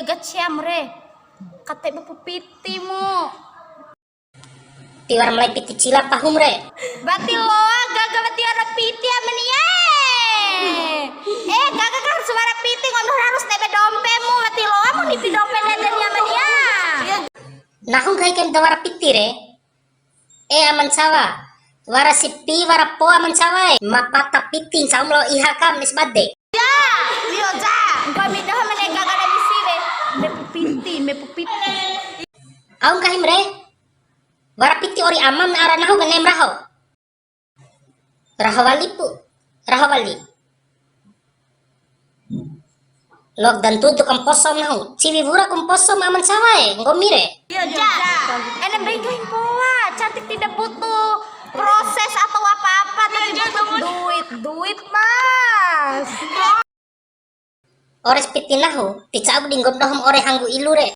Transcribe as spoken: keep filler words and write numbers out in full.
Gaciam re. Kate bepu pitimu. Tiwara mulai piti cila pahum re. Wati loa gaga wati wara piti amania. Eh, gaga kan harus wara piti, nggomi harus ne'e ba dompemu, wati loa mu nipi dompe ndede ni amania. Nahu nggahi kaim da wara piti re. Eh, aman sawa. Wara sipi, wara po aman sawa e. Ma pata piti, ncau mu lao iha kam, nis bade. Ja, lio ja. Nggomi doho mene gaga da misi we. Mepu piti, mepu piti. Au nggahim re. Wara piti ori amam na ara nahu ke nem raho. Raho wali pu. Raho wali. Lok dan tutu kamposo nahu. Ciwi wura kamposo ma aman sawa e. Nggomi re. Iya, ja. Ene mbei nggahi mpoa, cantik tidak butuh proses atau apa-apa, tapi butuh duit, duit, Mas. Ores piti nahu, ti ca'uku di nggomi dohom ore hanggu ilu re.